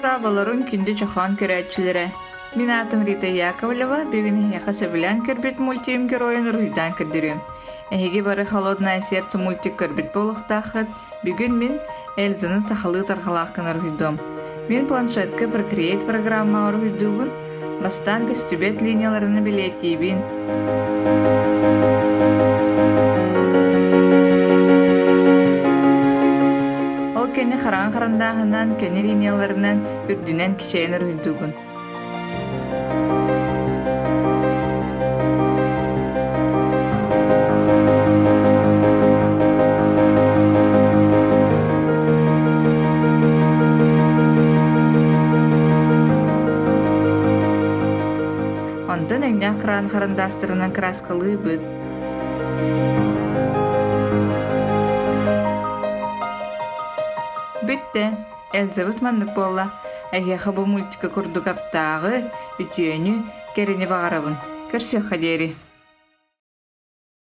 Дорооболоруҥ, күндү чохоон көрөөччүлэрэ! Мин аатым Рита Яковлева, бүгүн эһиэхэ сөбүлээн көрбүт мультфильм геройун уруһуйдаан көрдөрүөм. Эһиги бары «Холодное сердце» мультик көрбүт буолуохтааххыт. Бүгүн мин Эльзаны сахалыы тарҕалаах гына уруһуйдуом. Мин планшетка Procreate программаҕа уруһуйдуубун, бастаан көстүбэт линияларыны бэлиэтиибин. Ол кэннэ хараҥа харандааһынан, көнө линияларынан үрдүнэн кичэйэн уруһуйдуубун. Онтон өҥнөөх кран харандаастарынан кырааскалыыбыт. Бүттэ. Эльзабыт маннык буолла. Эһиэхэ бу мультика курдук аптааҕы, үтүөнү, кэрэни баҕарабын. Көрсүөххэ диэри.